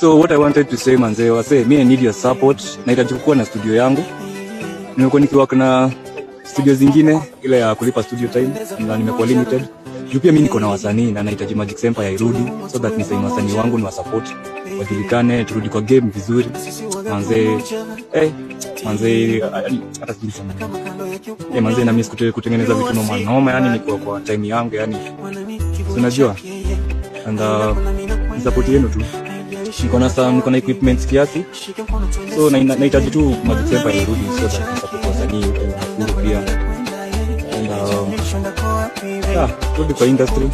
So what I wanted to say, manze, wase, me I need your support. Nahitaji kuwa na studio yangu. Nimekuwa nikiwork na studio zingine, ile ya kulipa studio time, na nimekuwa limited. Juu pia mimi niko na wasanii na nahitaji Magic Empire irudi so that nisaini wasanii wangu, ni wasupport, wajulikane, turudi kwa game vizuri. Manze, eh, manze, hata sijui niseme nini. Eh, manze, na mimi kutengeneza vitu noma noma, yani niko kwa time yangu, yani si unajua, and ni support yenu tu. Niko na equipment kiasi, so nahitaji tu Magic Empire irudi so that nisupport wasanii huku Nakuru pia, and yeah, turudi kwa industry.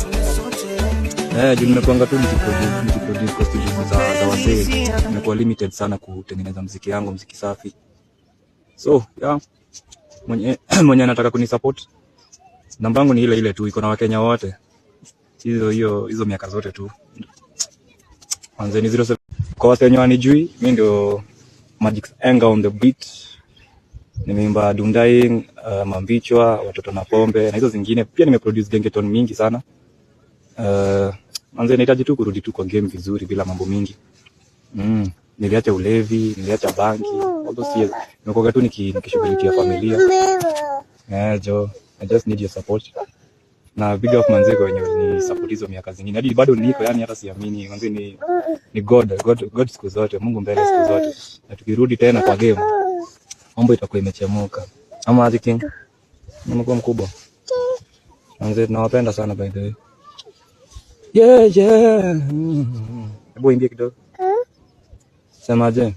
Eh, juu nimekuanga tu nikiproduce kwa studios za wasee, nimekuwa limited sana kutengeneza mziki yangu, mziki safi. So yeah, mwenye anataka kunisupport, namba yangu ni ile ile tu, iko na Wakenya wote hizo hiyo hizo miaka zote tu. Manze ni 07. Kwa wase wenye wanijui, mi ndio Magix Enga on the beat. Nimeimba Dundaing, Mambichwa, Watoto na Pombe na hizo zingine. Pia nimeproduce gengeton mingi sana. Manze nahitaji tu kurudi tu kwa game vizuri bila mambo mingi. Niliacha ulevi, niliacha bangi, all those years. Nimekuwa tu nikishughulikia familia. Eh, jo, I just need your support. Na big up manze kwa wenye ni support hizo miaka zingine. Hadi bado niko, yani hata siamini. Manze ni God, God, God siku zote, Mungu mbele siku zote. Na tukirudi tena kwa game, mambo itakuwa imechemuka. Ama aje, King? Nimekuwa mkubwa. Manze tunawapenda sana, by the way. Yeah. Hebu imbie kidogo. Semaje?